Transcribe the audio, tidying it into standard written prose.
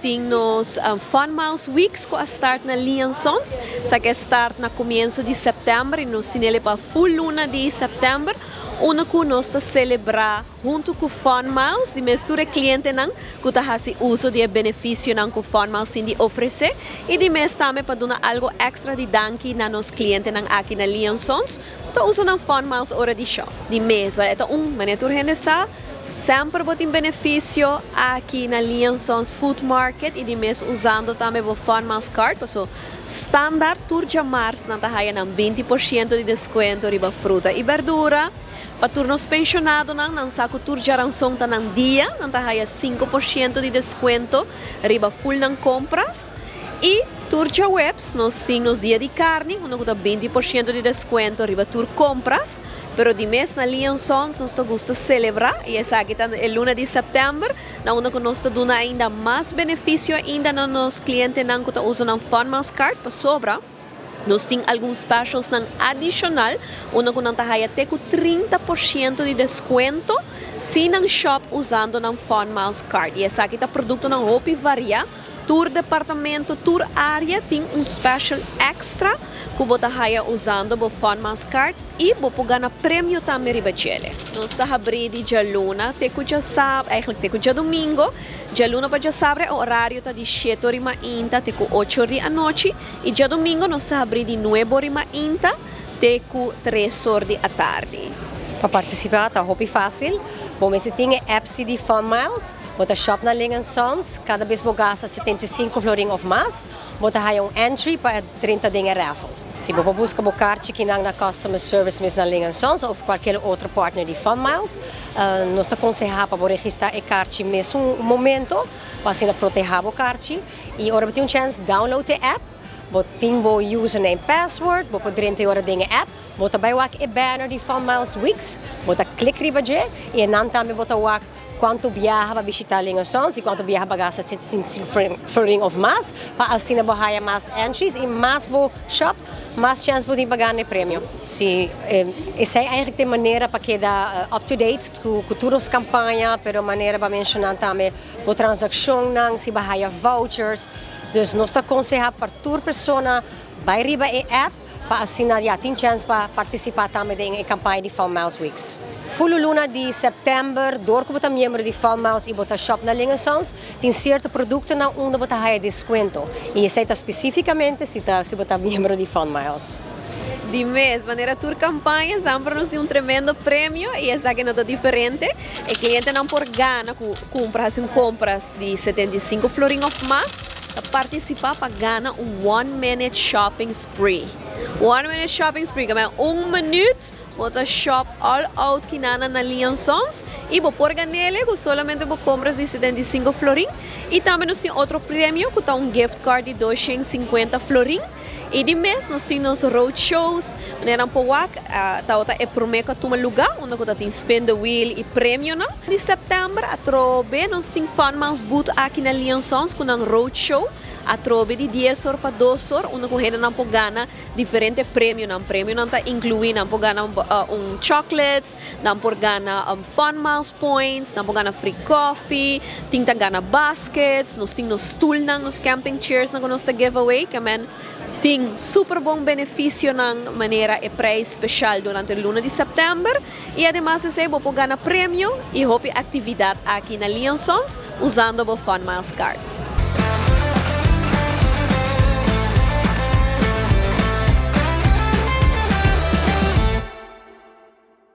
Tin nos Fun Miles Weeks ku a start na Lee Sons. Esaki a start na komienso di sèptèmber i nos tin ele pa full luna di sèptèmber, unda ku nos ta selebrá huntu ku Fun Miles di mes tur e klientenan ku ta hasi uso di e benefisionan ku Fun Miles tin di ofresé i di mes tambe pa duna algu èkstra di danki na nos klientenan aki na Lee Sons ku ta usa nan Fun Miles ora di shop. Di mes, wèl e ta un manera tur hende sa. Semper bo tin benefisio aki na Lee Sons Food Market i di mes usando tambe bo Fun Miles Card, paso standaard tur djamars nan ta haya nan 20% di deskuento riba fruta i berdura. Pa tur nos penshonadonan, nan sa ku tur djaranson ta nan dia, nan ta haya 5% di deskuento riba full nan kompras. I tur djaweps nos tin nos dia di karni, unda ku ta 20% di deskuento riba tur kompras. Pero di mes na Lee Sons nos ta gusta selebrá i esaki ta e luna di sèptèmber, na unda ku nos ta duna ainda mas benefisio ainda na nos klientenan ku ta usa nan Fun Miles Card, pasobra nos tin algun specialsnan adishonal unda ku nan ta haya te ku 30% di deskuento si nan shop usando nan Fun Miles Card. I esaki ta produktonan hopi variá. Tur departamento, tur área tin un special extra ku bo ta haya usando bo Fun Miles Card i bo por gana premio tambe riba djele. Nos ta habrí di djaluna te ku djasabra, eigenlijk te ku djadumingo. Djaluna pa djasabra e orario ta di 7 or di mainta te ku 8 or di anochi i djadumingo nos ta habrí di 9 or di mainta te ku 3 or di atardi. Pa partisipá ta hopi fásil. Bo mester tin e app di Fun Miles. Bo ta shop na Ling Sons. Kada bes bo gasta 75 florin òf mas, bo ta haya un entry pa 30 den raffle. Si bo buska bo karchi akinan na customer service mes na Ling Sons òf kualke otro partner di Fun Miles, nos ta konsehá pa registrá e karchi mes un momento, pa asina protehá bo karchi. I ora bo tin un chance, download e app, bo tin bo username, password, bo por drenta ora den e app, bo ta bai wak e banner di Fun Miles Weeks, bo ta click riba dje, i nan tambe bo ta wak kuantu biaha pa bishitá Ling Sons i kuantu biaha pa gasta 75 florin òf mas, pa asina bo haya mas entries i mas bo shop, mas chance bo tin pa gana premio. Si, esei eigenlijk e manera pa keda up to date ku tur kampaña, pero manera pa menshoná tambe bo transakshonnan, si bo haya vouchers. Dus nos ta konsehá pa tur persona bai riba e app pa asina ya tin chance pa partisipá tambe den e kampaña di Fun Miles Weeks. Full luna di sèptèmber, dor ku bo ta miembro di Fun Miles i bo ta shop na Ling Sons, tin sierto produktonan unda bo ta haya deskuento. I esei ta spesífikamente si bo ta miembro di Fun Miles. Di mes, manera tur kampaña, semper nos tin un tremendo premio i esaki no ta diferente. E klientenan por gana ku kompra, hasi un kompra di 75 florin òf mas, pa partisipá pa gana un one minute shopping spree. One minute shopping spree, ku un minüt, bo ta shop all out akinan na Lee Sons i bo por gan'é ku solamente bo kompra di 75 florin. I tambe nos tin otro premio ku ta un gift card di 250 florin. I di mes nos tin nos road shows, manera por wak, ta ota e promé ku a tuma lugá, unda ku tin spin the wheel i premionan. Di sèptèmber atrobe nos tin Fun Miles Booth aki na Lee Sons ku nan road show. Atrobe di 10 or pa 2 or, unda ku hendenan por gana diferente premionan. Premionan ta inkluí nan por gana un chocolates, nan por gana Fun Miles points, nan por gana free coffee, tin ta gana baskets, nos tin nos stoelnan, nos camping chairs nan ku nos ta giveaway, ke men tin super bon benefisionan, manera e prijs spesial durante luna di sèptèmber i ademas esei bo por gana premio i hopi aktividat aki na Lee Sons usando bo Fun Miles Card.